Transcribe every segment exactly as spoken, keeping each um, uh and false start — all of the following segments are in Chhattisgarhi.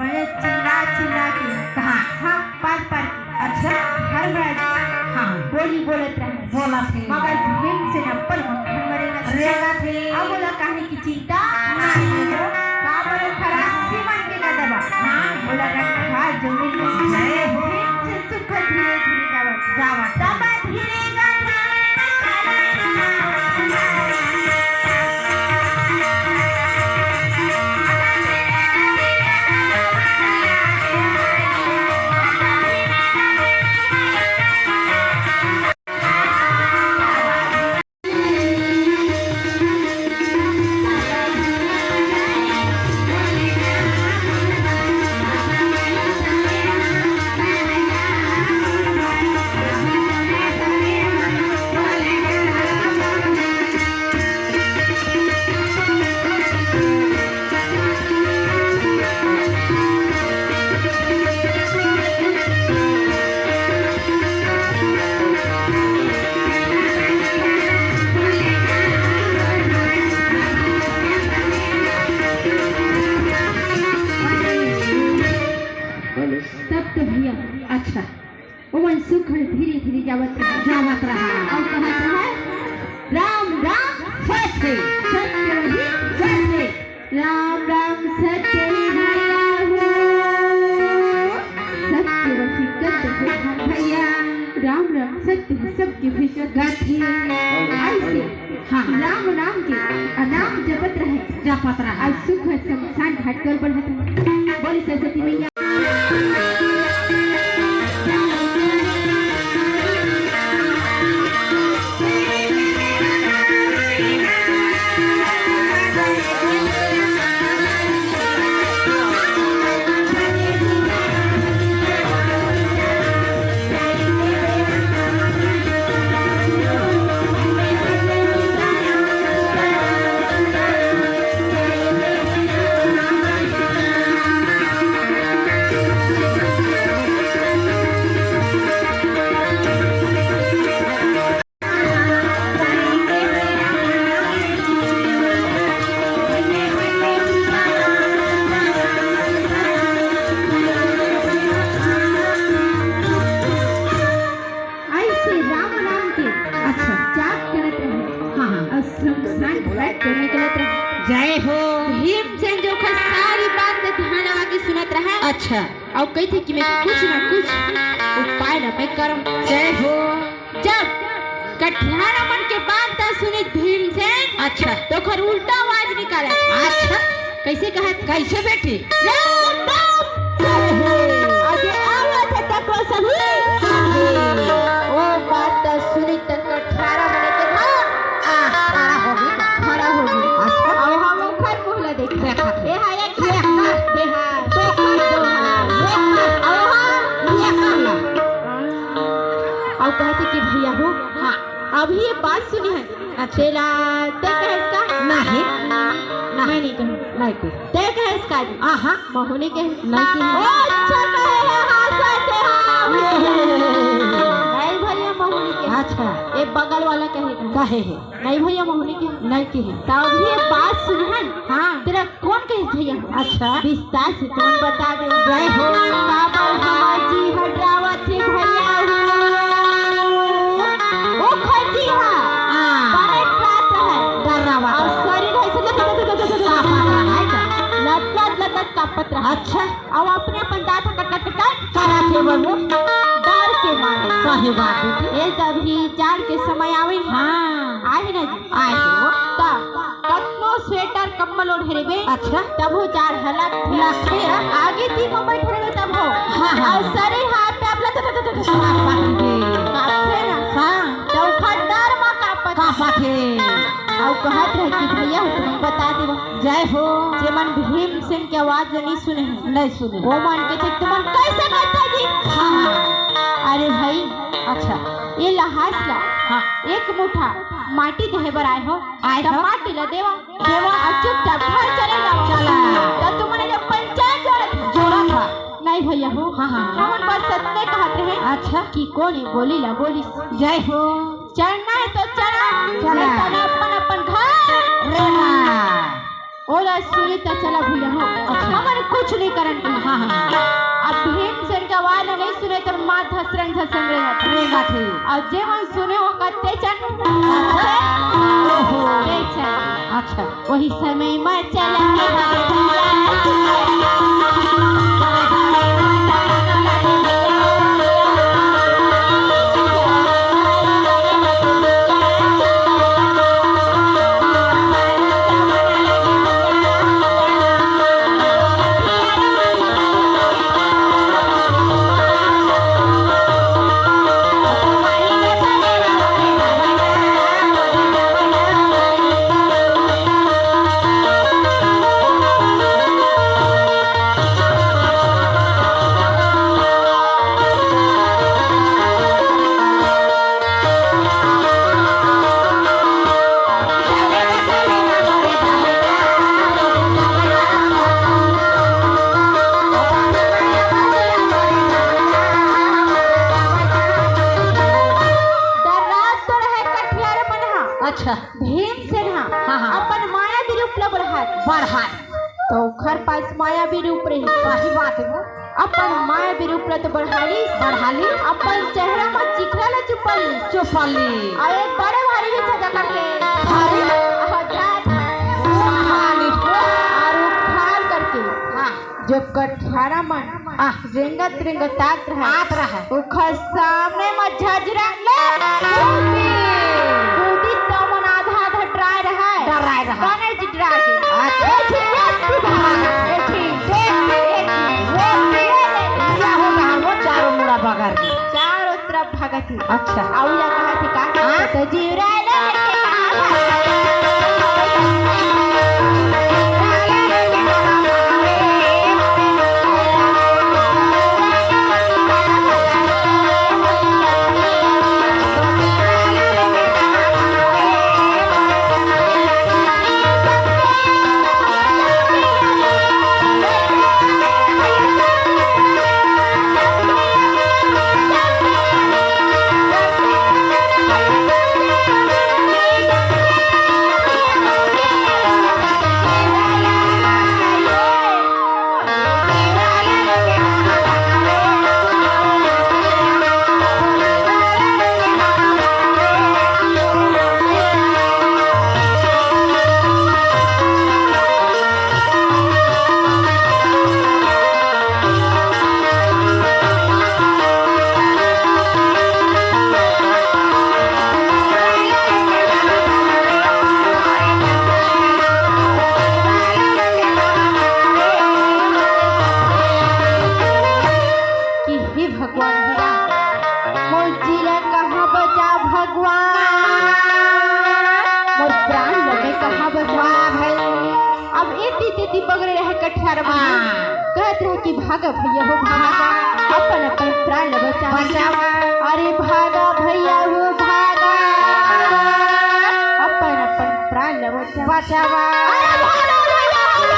बड़े चिल्ला चिल्ला के, हाँ। हाँ, पार पार के, अच्छा। धर्मराज हाँ। बोली बोलत रहे। बोला थे। मगर भीमसेन अपन मक्खन मरे न रेगा थे। अब बोला कहानी की चिंता नहीं है। का बोले खराब सीमन के ना दबा। हाँ। बोला रखा जमीन में। जय हो। भीमसेन सुख धीरे धीरे जावत। जावत। दबा धीरे गाना। हेलो। तब तो भैया, अच्छा। ओमन सुख धीरे धीरे जावत रहा। जावत रहा। अउ कहत रहा, "राम राम सत्य, सत्य वही सत्य, राम राम सत्य ही भैया हो, सत्य वही सत्य हो हम भैया, राम राम सत्य ही सबके भीतर गाथे।" ऐसे हाँ। राम नाम के नाम जपत रहे। जपत रहे। अउ सुख शमशान घाट कर बढ़त रहे। बोली सरस्वती मैया। ऐसे राम नाम के अच्छा। जाप करत रहे। हाँ, हाँ। अउ शमशान घाट कर निकलत रहे। जय हो। भीमसेन जो खा सारी बात ध्यान लगा के सुनत रहा। अच्छा। अउ कहिथे कि मैं कुछ ना कुछ उपाय ना मैं करम। जय हो। जब कठियारा मन के बात ला सुने भीमसेन, अच्छा। तो ओखर उल्टा आवाज निकाले। अच्छा। कैसे कहत? कैसे बेटी? राम राम। अरे आवत है तको सही। ओ बात ला सुनी त कठियारा मन के हाँ। आ, खड़ा हो गई। खड़ा हो गई। अच्छा। अउ हम ओखर मुंह ला देख। देखा थे। ए हा एक ये हा। दे हा। दो हा। दो हा। अउ हा। ये हा। अउ कहथे कि भैया हो, हाँ। अभी ये बात सुनी है। अच्छा। तेला, ते कहेस का? नहीं। नहीं, नहीं कहे। नहीं कहे। ते कहेस का जी? हाँ, हाँ। महू नहीं कहे। नहीं कहे। ओ, अच्छा कहे है, हाँ, सच है, हाँ। नहीं भैया, महू नहीं कहे। अच्छा। ये बगल वाला कहे है। कहे है। नहीं भैया, महू नहीं कहे। नहीं कहे। तब ये बात सुन है। हाँ। तेला कौन कहे भैया? अच्छा। विस्तार से तुमन बता दे। जय हो। काबर हमार जी हटरावत हे भैया हो। ओ खर्ची हा। हाँ। बड़े त्रात है। डर्रावत अउ शरीर ऐसे लत, लत, लत, लत, लत, कांपत रहा है का? लत, लत, लत, लत कांपत रहा। अच्छा। अउ अपने अपन दांत कट, कट, कट, कट। करा थे बाबू। डर के मारे। सही बात है। ये तभी जाड़ के समय आवे। हाँ। आए ना जी। आए हो। तब कतनो स्वेटर, कंबल ओढ़े रहिबे, अच्छा। तभो जाड़ ह लगथे। लगथे। आगे तीन में बैठे रहिबे, तभो। हाँ, हाँ। अउ सरे हाथ पे आप लत, लत, लत, लत, बाप रे। कांपथे ना। हाँ। त ओखर डर म कांपत। कांपत हे। अउ कहत रहे कि भैया, तुमन बता देवा। जय हो। जेमन भीमसेन के आवाज ल नहीं सुने हे। नहीं सुने। वो मन के थे, तुमन कैसे करता जी? हाँ, हाँ। अरे भाई। अच्छा। ये लहास ला। हाँ। एक मुठा माटी देहे बर आए हो। आए त हो। माटी ला देवा। देवा। अउ चुपचाप घर चले जावा। चला। त तुमने जब पंचायत जोड़ा था। जोड़ा था। नहीं भैया हो। हाँ, हाँ। हमन बस सत्य कहत रहे। अच्छा। कि कोन ये बोली ला बोली। जय हो। चढ़ना है तो चढ़ा। चढ़ा। नहीं तो अपन, अपन घर। रेना। ओला सुनी त चला भैया हो। अच्छा। हमन कुछ नहीं करन के। अब भीमसेन के आवाज ल नइ सुने त मार धसरन धसरन रेंगत। रेंगत हे। अउ जे मन सुने हो कते चन। ओहो। अच्छा। वही समय में चला के डर्रात तो रहय कठियार मन ह। अच्छा। भीमसेन ह हाँ, हाँ। अपन मायावी रूप ल बढ़ात। बढ़ात। त ओखर पास मायावी रूप रहिस। सही बात हे वो। अपन मायावी रूप ल तो बढ़ालिस। बढ़ालिस। अपन चेहरा म चिखला ल चुपलिस। चुपलिस। अउ एक बड़े भारी बिछा जा करके। भारी। अउ जात। बढ़ालिस। अउ उखाड़ करके। हाँ। जो कठियारा मन आह। रेंगत रेंगत आत रहय। आत रहय। ओखर सामने म झझरन ले कूदी। कूदी त मन आधा आधा डराय रहय। डराय रहय। बने जी डरा गे। अच्छा। ए झिझिया तू भाग। ए झिझिया, ए झिझिया। वो पिए ले। या हो बाहर वो चारों मुड़ा बगर। चारों तरफ भगत ही। अच्छा। अउ या कहत हे का? हाँ? त जीव रे ले लेके कहाँ भाग? कि हे भगवान, हे राम, मोर जी ला कहाँ बचा भगवान, मोर प्राण ला मैं कहाँ बचा भाई। अब एती तेती बगरे रहे कठियार मन। हाँ। कहत रहे कि भागा भैया हो भागा, अपन अपन प्राण ला बचावा। बचावा। अरे भागा भैया हो भागा, अपन अपन प्राण ला बचावा। बचावा। अरे भागा भैया हो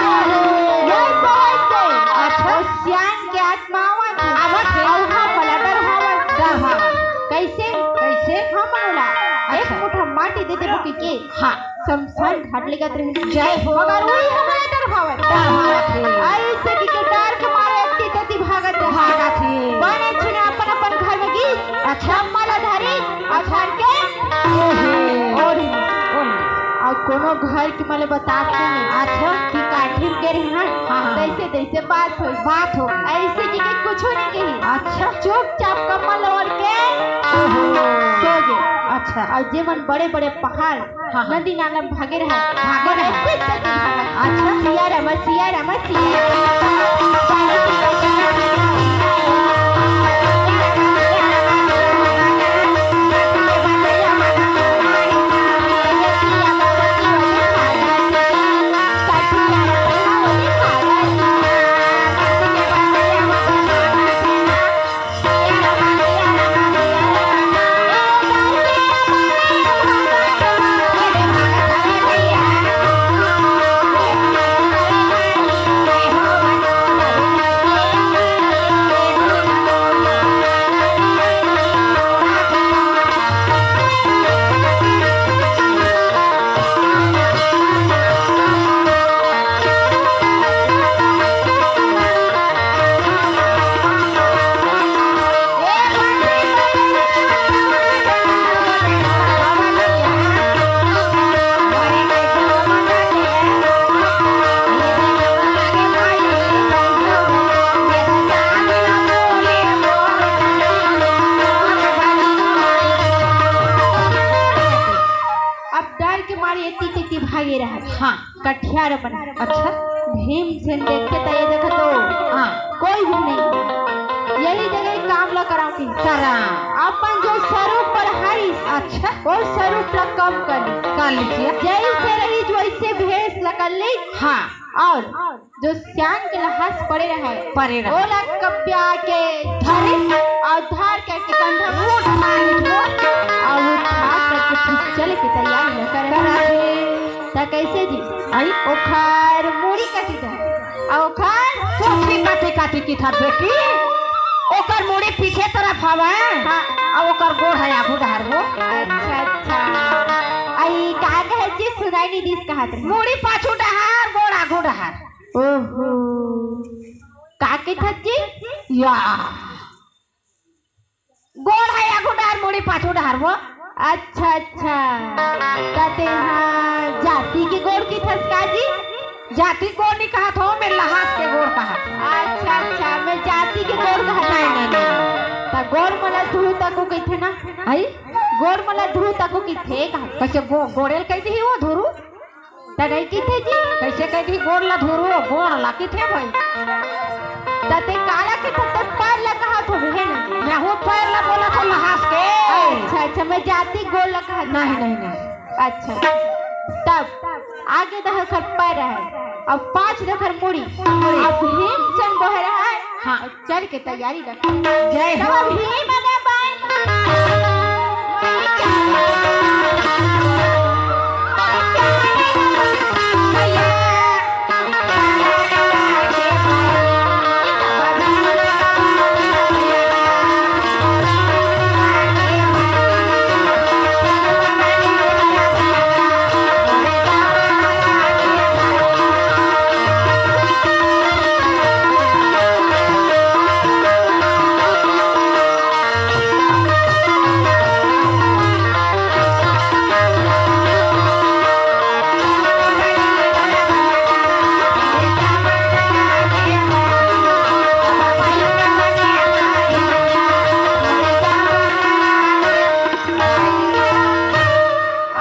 भागा। यही सोच के अच्छा। सियान के आत्मा आवत हे। आवत हे। अउ हमन ला डरहावत। डरहावत। कइसे? कइसे? हमन ओला एक अच्छा। मुठा माटी दे देबो कहिके। हाँ। शमशान घाट लेगत रहिन। जय हो। मगर उही हमन ला डरहावत। डरहावत हे। अइसे कहिके डर के मारे एती तेती भागत हे। भागत हे। बने झिन अपन अपन घर में गिस। अच्छा। चम्मा ला धरिस अउ धर के ओहे। ओढ़िस। ओढ़िस। अउ कोनो घर के मन ला बतात नइ हे। अच्छा। कि काठी म गे रहे हन। हाँ, हाँ। तइसे तइसे बात होइस। बात होइस। अइसे कहिके कुछू नइ कहिस। अच्छा। चुपचाप कम्बल ओढ़ के ओहो। सो गे। अच्छा। अउ जे मन बड़े बड़े पहाड़ हाँ, हाँ। नदी नाला म भागे रहे। भागे रहे। अइसे तइसे भागत। अच्छा। सिया रामा, सिया रामा, सिया रामा। हाँ। कठियार मन। अच्छा। भीमसेन देख के त ये देखा तो हाँ। कोई भी नहीं, यही जगह काम ला कराओ कि करा। अपन जो स्वरूप पर हरिस, अच्छा। वो स्वरूप ला कम कर ली। कर लीजिए। जैसे रही वैसे भेष ला कर ली। हाँ। और जो सियान के लहास पड़े रहे, पड़े रहे। ओला कब्या के धरे और धार करके कंधा में उठा ली। और उठा करके फिर चले के तैयारी न करे। त कैसे जी? आई? ओखर मुड़ी कटी जाए। और ओखर पोछी काटी काटी की था बेटी। ओकर मुड़ी पीछे तरफ हवे। हाँ। और ओकर गोड़ है आगू डहर वो। अच्छा, अच्छा। आई का कहे जी, सुनाई नहीं दिस कहत रहे। मुड़ी पाछू डहर, गोड़ आगू डहर। ओहो। का कथस जी? या। गोड़ है आगू डहर, मुड़ी पाछू डहर वो। अच्छा, अच्छा। कहते हाँ, जाति के गोड़ कथस का जी? जाति गोड़ नहीं कहत हो, मैं लहास के गोड़ कहत। अच्छा, अच्छा, मैं जाति के गोड़ कहत। नहीं, नहीं, नहीं। त गोड़ मला धुरु तको कहिथे ना? आई? गोड़ मला धुरु तको कहिथे कहा? कैसे गो-, गोड़ेल कह दी वो धुरु? त नहीं कहिथे जी। कैसे कह दी गोड़ ला धुरु, गोड़ ला कहिथे भाई। त ते काला के त ते पैर ला कहत होबे, है ना? मैं हूँ पैर ला बोला तो लहास के। अच्छा, अच्छा, मैं जाति गोड़ ला कहत नहीं, नहीं, नहीं। अच्छा, तब आगे दखर पैर है, अब पाँच दखर मुड़ी, अब भीमसेन बोहे रहा है। हाँ। चल के तैयारी रख। जय हो। तब भीम अगर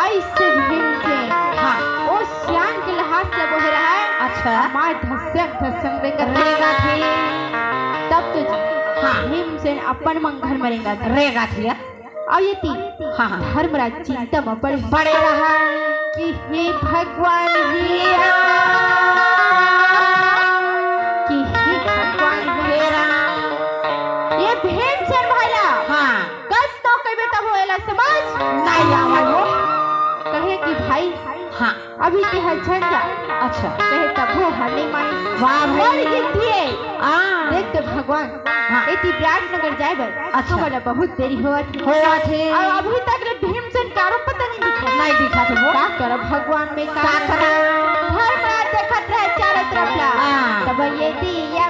ऐसे भीमसेन, हाँ। ओ सियान के लहास से बोहे रहा है। अच्छा। मार धसक धसक रेंगत रेंगत हे। तब तो जी, हाँ। भीमसेन अपन मंगल में रेंगत हे। रेंगत हे। अउ ये ती हाँ, हाँ। धर्मराज चिंता में पड़े। पड़े रहा। कि हे भगवान, हे राम, कि हे भगवान, हे राम। ये भीमसेन भाई ला। हाँ। कस तो कहिबे तब हो एला समझ? नहीं आवा हो। कहे कि भाई, हाँ। अभी ते ह झन जा। अच्छा। कहे तब हो ह नहीं मानी। वाह भाई। मर गिस हे। हाँ। देख तो भगवान, हाँ। एती प्रयागनगर जाए बर अच्छा। हमला बहुत देरी होवत हे। होवत हे। अउ अभी तक ले भीमसेन कारो पता नहीं दिखा। नहीं दिखा थे वो। का करब भगवान में का का करब? धर्मराज देखत रहे चारों तरफ ला। हाँ। तब ये ती या